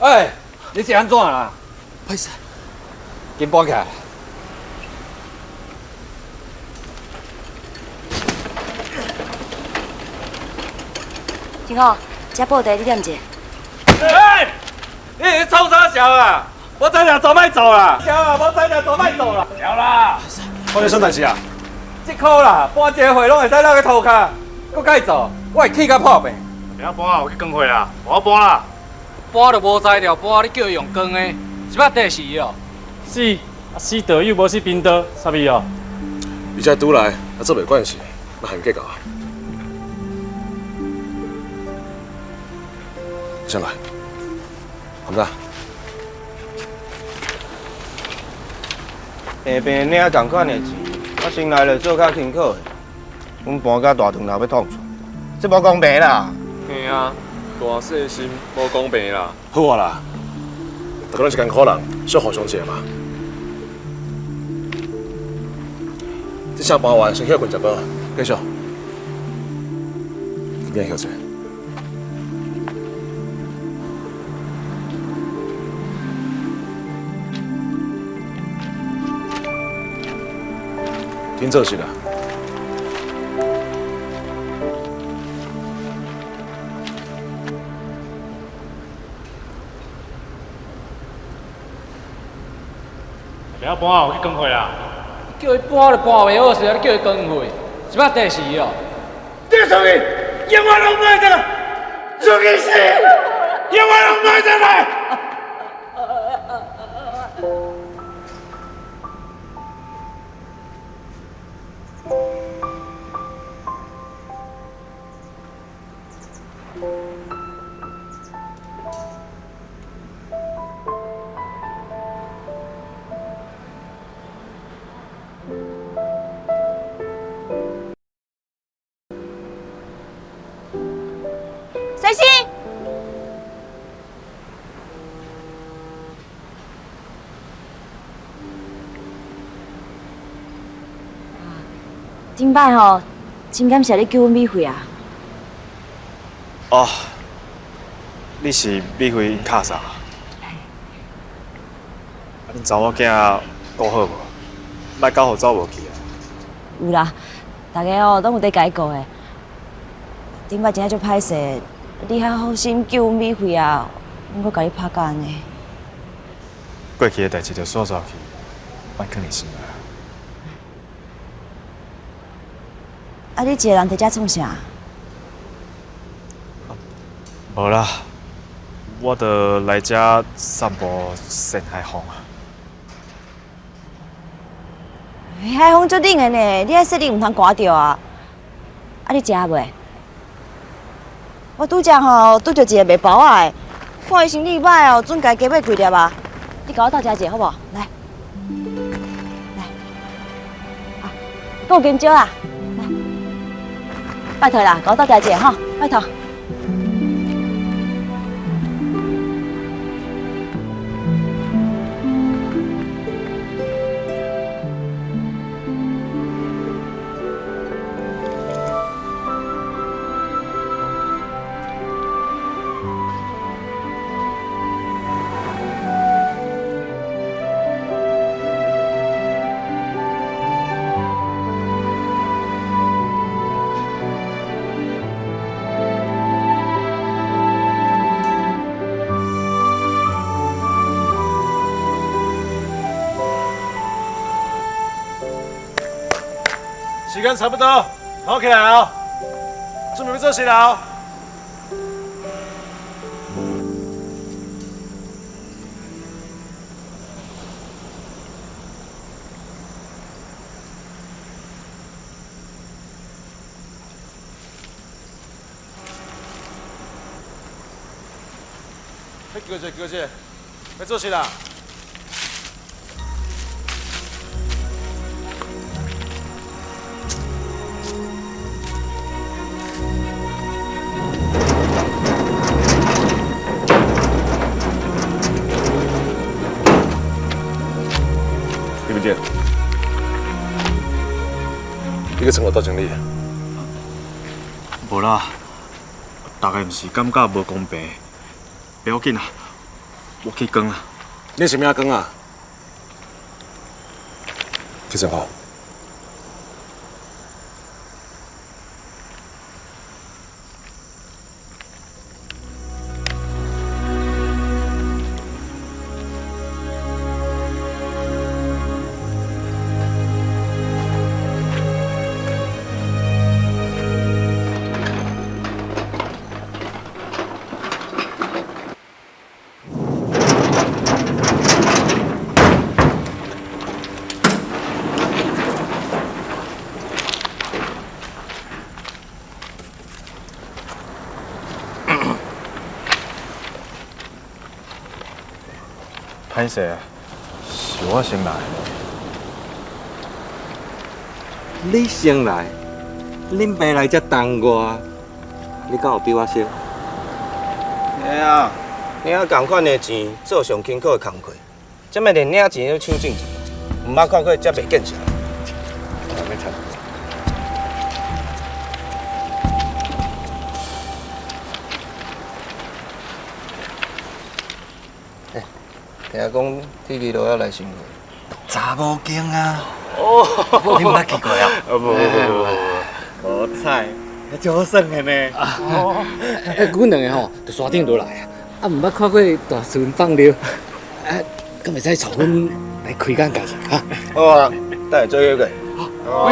哎，你是按怎啦？歹势，紧搬起来。真好，这布袋你念者。哎，你是创啥潲啊？我知影做歹做啦，潲啊，我知影做歹做啦。潲啦！发生啥代志啊？这箍啦，搬一个货拢会使落去涂跤，阁改做，我会气甲破病。袂晓搬啊，我去扛货啦，无搬啦。搬就无材料搬，你叫伊用扛的，是捌地死哦？死啊死道友无死贫道，啥物哦？伊才拄来，啊做袂惯势，莫和𪜶计较啊。上来，含子。平平领仝款的钱，我先来就做较辛苦的，阮搬甲大床头欲创出，这无公平啦！嘿啊，大细心无公平啦。好啊啦，大家拢是艰苦人，小互相一下嘛。这声搬完，先歇睏食饱，继续。这边歇者。紧做事啦！袂晓搬啊，我去扛货啦。叫伊搬就搬袂好势，你叫伊扛货，是捌地死哦？这属于永远拢袂得来，出去死，永远拢袂得来。随心。顶摆吼，真感谢你救阮美惠啊！哦，你是美惠𪜶敲啥？啊，恁查某囝顾好无？莫搞予走无去啊！有啦，大家哦拢有伫共伊顾的。顶摆真正足歹势，你遐好心救阮美惠啊，阮阁共你拍甲按呢。过去的代志就煞煞去，莫囥佇心内。啊，你一个人伫遮创啥？无啦，我就来遮散步晒海风啊。海风足冷的呢，你爱说你毋通寒著啊。啊，你食未？我拄才吼拄著一个卖包仔的，看伊生意歹哦，准共加买几粒啊。你共我斗食者好无？来，来，啊，阁有香蕉啊，来，拜托啦，共我斗食者吼，拜托。时间差不多，好起来哦，准备欲做事了。叫者叫者，欲做事啦。李明你去创我斗经理？无啦，大家毋是感觉无公平，不要紧啦，我去光啊。你啥物仔光啊？去上课。歹势啊，是我先来的。你先来，恁爸来才等我，你敢有比我先？嘿啊，领仝款的钱做上辛苦的工课，这摆连领钱都抢进前，毋捌看过遮袂见识。听讲铁骑路要来新会，查某间啊！哦，你毋捌去过啊？无无无无，无彩，足好耍的呢。哦，阮两个吼，就山顶落来啊，啊，毋捌看过大船放尿，啊，敢会使带阮来开眼界者哈？好啊，等下做约过。好，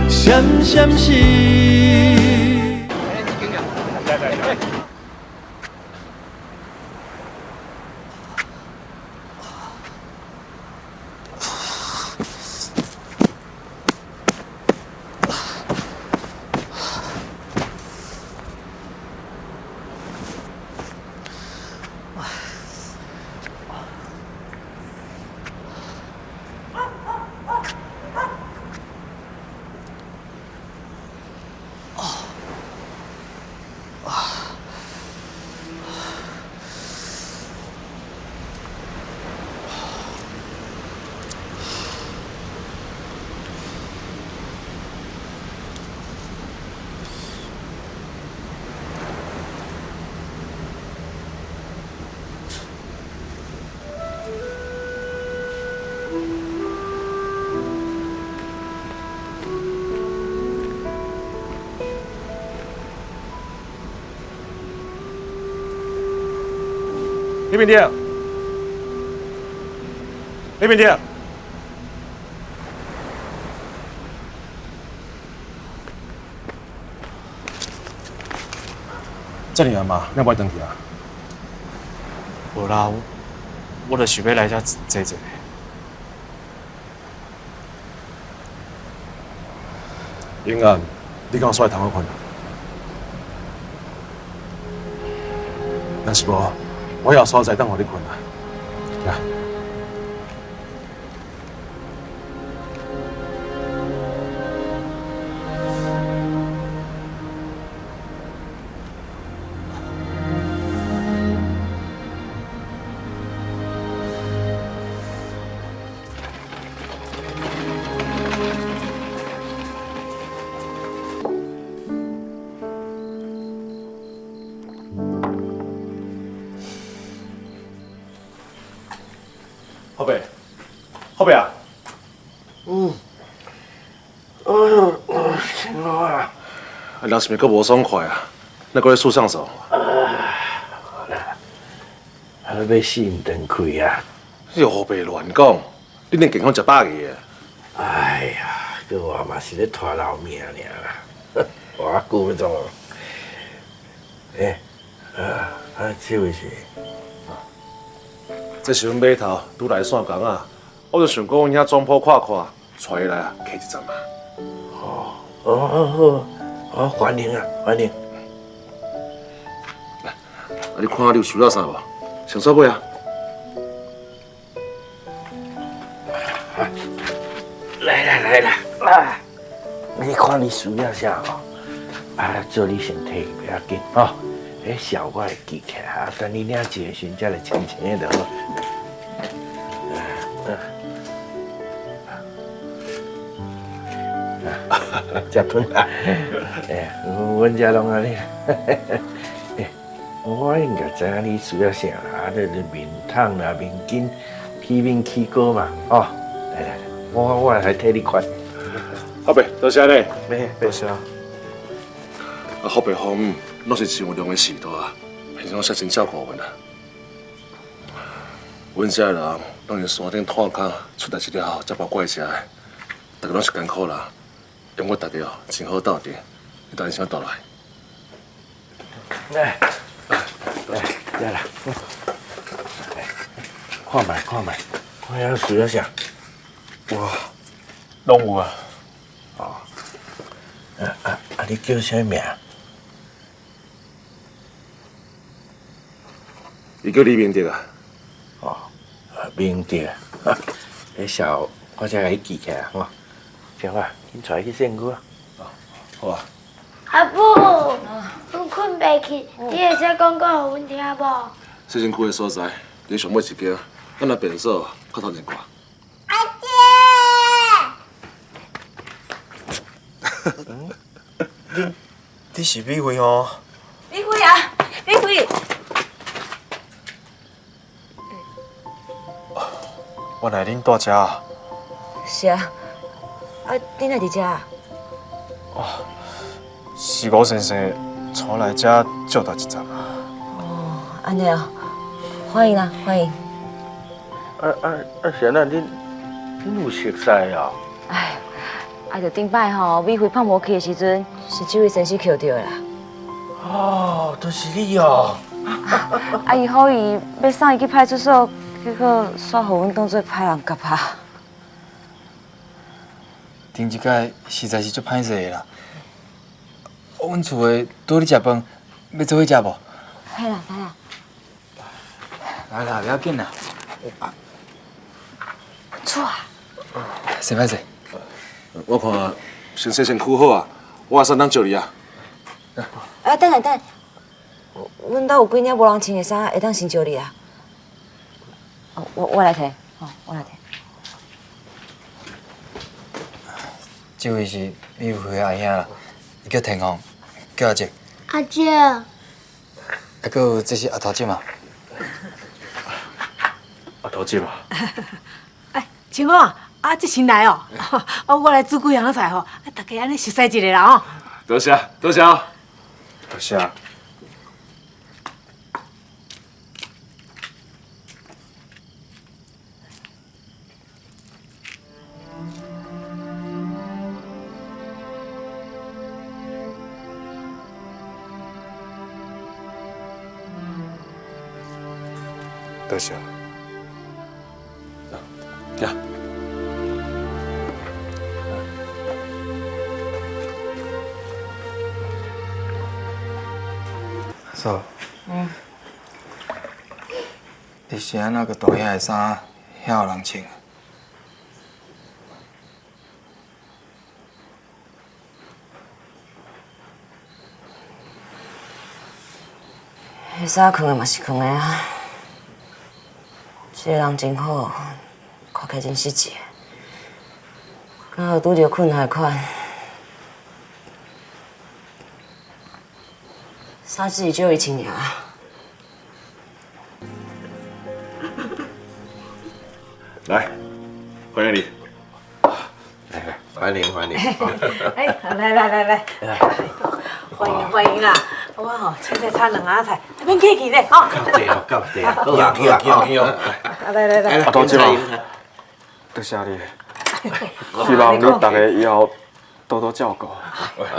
闪闪烁。李明天，李明天，这尔暗嘛，你无爱转去啊？无啦，我就想欲来遮坐坐。永安，你敢有煞会通好困？若是无，我有所在等予你困啊。来。好伯，好伯啊！哎呦，辛苦啊！人是毋是阁无爽快啊？那阁咧输上手？啊，欲死毋断气啊！你胡白乱讲，你连健康食饱去啊？哎呀，阁我嘛是咧拖老命尔啦，偌久欲创？欸，啊，这位是？这是阮码头拄来线工仔，我就想讲阮遐总铺看看，带伊来啊，客一站啊。哦，哦，好，好，欢迎啊，欢迎。来，啊，你看你有需要啥无？先煞买啊。来啦来啦，啊！你看你需要啥吼？啊，做你先提不要紧吼。彼小我会记起来，啊，等你领钱的时阵，才来签钱就好。食吞啊！哎，阮遮攏按呢。我應該知影你需要啥啦，啊，你面桶啦、面巾、起面起膏嘛，哦，來來來，我來替你款。阿伯，多謝你。多謝。啊，福伯風攏是真有量的序大，平常時真照顧阮啊。阮遮人攏是山頂炭坑出代志了後，才搬過來遮的，大家攏是艱苦人，因為大家哦真好鬥陣，你等陣先倒來。來，來，來啦，看覓看覓，看遐需要啥？哇，攏有啊。哦，啊啊啊！你叫啥名？伊叫李明德啊。哦，明德，彼下午我才共伊記起來吼。小華，緊帶伊去洗身軀啊。哦，好啊。阿母，阮睏袂去，你會使講講予阮聽無？洗身軀的所在，佇上尾一間，咱若便所較頭前掛。阿姐。你是美惠哦？美惠啊，美惠。原來恁住遮啊？是啊，啊，恁哪佇遮？哦，是吳先生帶我來遮借住一陣啊。哦，按呢哦，歡迎啦，歡迎。啊啊啊！是按怎？恁有熟似哦？哎，啊，就頂擺吼，美惠胖無去的時陣，是這位先生抾著的啦。哦，就是你哦。啊，伊好意欲送伊去派出所，結果煞予阮當做歹人共拍。頂一擺實在是足歹勢的啦。阮厝的拄咧食飯，欲做伙食無？嘿啦，來啦。來啦，不要緊啦。厝啊。先歹勢。我看先洗身軀好啊，我會使當借你啊。啊，等下等下，阮兜有幾領無人穿的衫，會當先借你啊。我來提，吼，我來提。這位是美惠的阿兄啦，伊叫天鳳，叫阿叔。阿叔。啊，閣有這是阿頭姐嘛？阿頭姐嘛？哎，清哥啊，啊，這新來哦，啊，我來煮幾樣菜吼，啊，大家按呢熟似一下啦吼。多謝，多謝。多謝。多謝。行。阿嫂。嗯。你是按怎閣帶遐个衫遐予人穿？彼衫囥的嘛是囥的啊。這个人真好，看起來真實際，敢有拄著困難款，衫只是借伊穿爾。來，歡迎你。來來，歡迎歡迎。哎，來來來來，歡迎歡迎啦！我吼凊彩炒兩仔菜，免客氣咧，吼。感謝哦，感謝。好啊，好啊，好啊。來來來，阿頭姐嘛，多謝你，希望你大家以後多多照顧。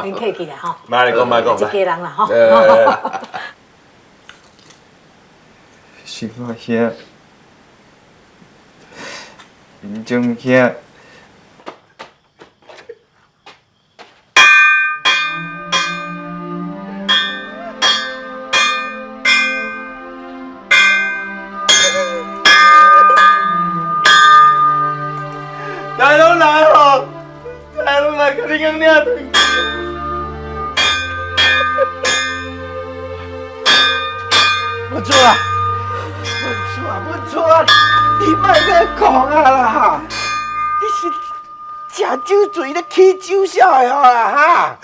免客氣啦，吼。莫來講，莫講，一家人啦，吼。是我兄，林正兄。大家拢來吼，大家攏來，共你講領轉去。文柱啊，文柱啊，文柱啊，你莫閣講啊啦！你是食酒醉咧起酒痟的啦哈！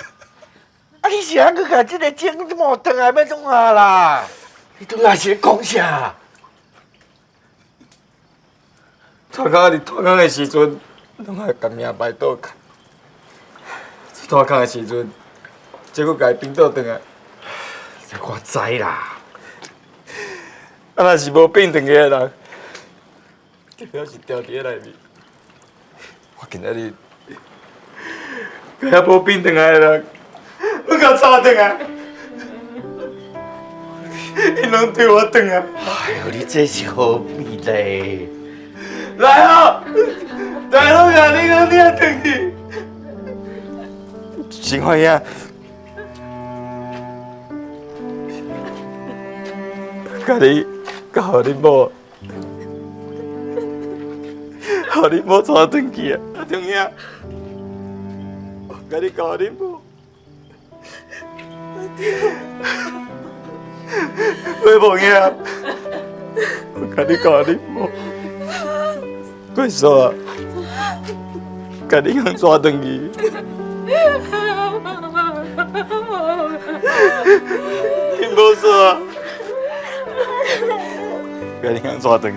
啊，你是按阁共这个整毛转来欲创啊啦？你拄仔是咧讲啥？拖空伫拖空的时阵，拢爱共名牌倒开。拖空的时阵，这阁共伊冰倒转来，这我知啦。啊，若是无变转去的人，这了是牢伫咧内面。我今仔日，共遐无变转来的人，阁共带转来，𪜶拢对我转来。哎呦，你这是何必咧？来啊！大拢共你讲你爱转去，新欢兄，共你交予恁某，予恁某带转去啊！阿中兄，我共你交予恁某，伟鹏兄，我共你交予恁某。快说啊！共你共带转去。你无说啊！共你共带转去。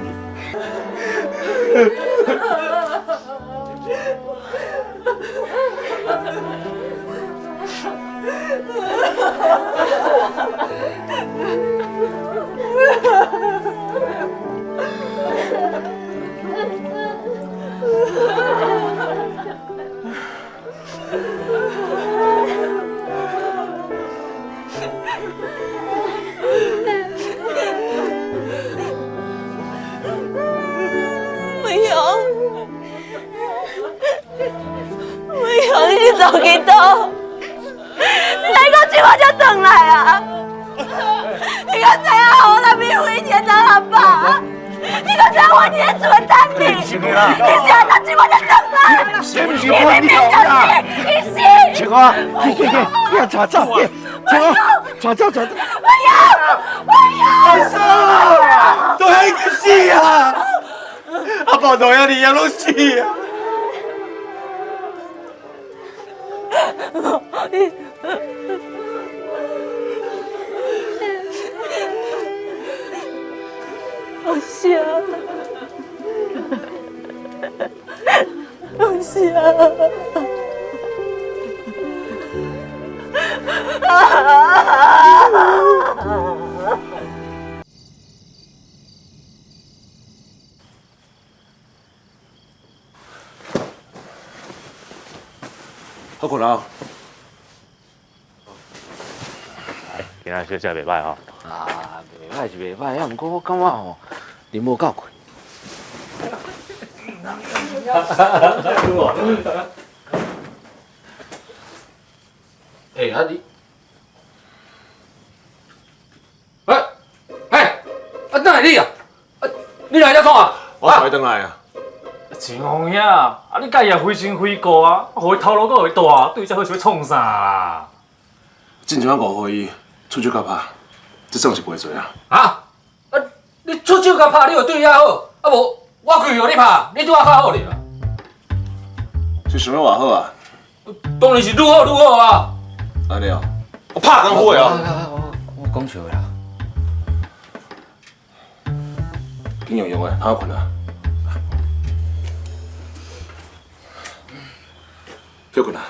走去倒？你来讲这马才转来啊？你敢知影我那边危险当阿爸？你敢知影我伫咧厝等你？你是按怎这马才转来？你明明就是，你是。青花，去去去，你带走，青花，带走，带走。我要，我要。阿嫂，都遐去死啊！阿爸同遐尼也拢死啊！好笑，好笑。好困啊！今仔小食袂歹吼。啊，袂歹是袂歹，啊，毋过我感觉吼，你无够困。欸，啊你，欸欸，啊哪会你啊？啊，你来遮创啊？我带伊转来啊。秦风兄，啊你佮伊也非亲非故啊，予伊头路阁予伊大，对遮好是欲创啥啦？之前我误会伊，出手共拍，这算是赔罪啊！啊？啊，你出手共拍，你就对伊较好，啊无我规予你拍，你对我较好咧。是想欲偌好啊？当然是愈好愈好啊！按呢哦，我拍功夫的哦。我讲笑的啦。紧用用的，通睏啊！歇睏啊！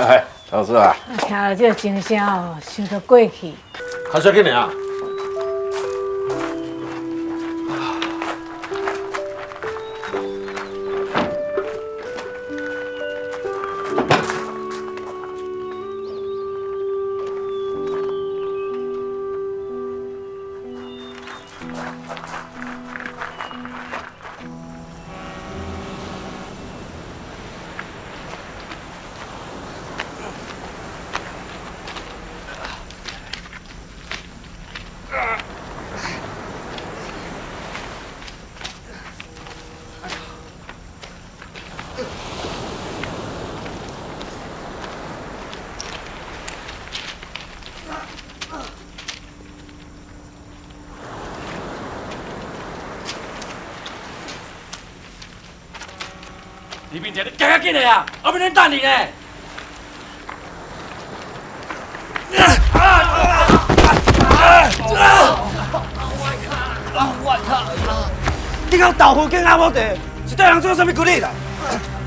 哎，老师啊，听到这个钟声哦，想到过去。开车紧点啊！李炳杰，你行较紧的啊，后面咧等你呢。你讲豆腐跟阿母茶是对人做啥物骨力啦？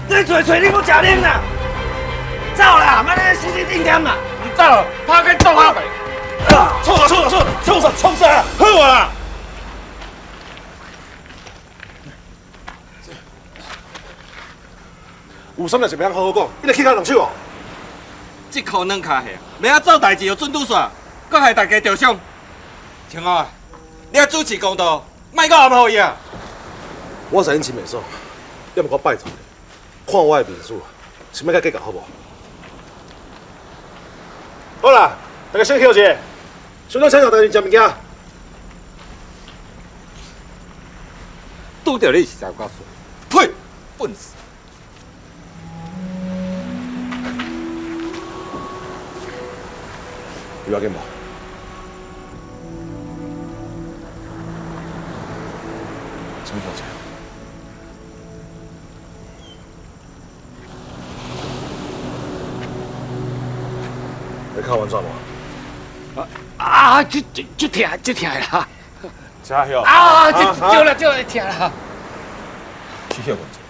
你揣揣你阁食奶啦？走啦，莫咧死死定点啦！唔走，拍紧撞啊！冲啥冲啥冲冲啥冲啥！好啊！有啥代志袂晓好好讲，你来起跤动手哦。这箍软跤下，欲晓做代志就准拄煞，阁害大家著伤。青花，你爱主持公道，莫阁含糊伊啊！我知影真袂爽，也毋过拜托你，看我的面子，是欲共计较好无？好啦，大家先休息，小长请大家食物件。拄著你实在有够衰，呸，笨死！有要紧无？什么小姐？你看完怎无？啊，这这这疼，这疼啦！啥晓？啊，这对了对了，疼啦！去休困者。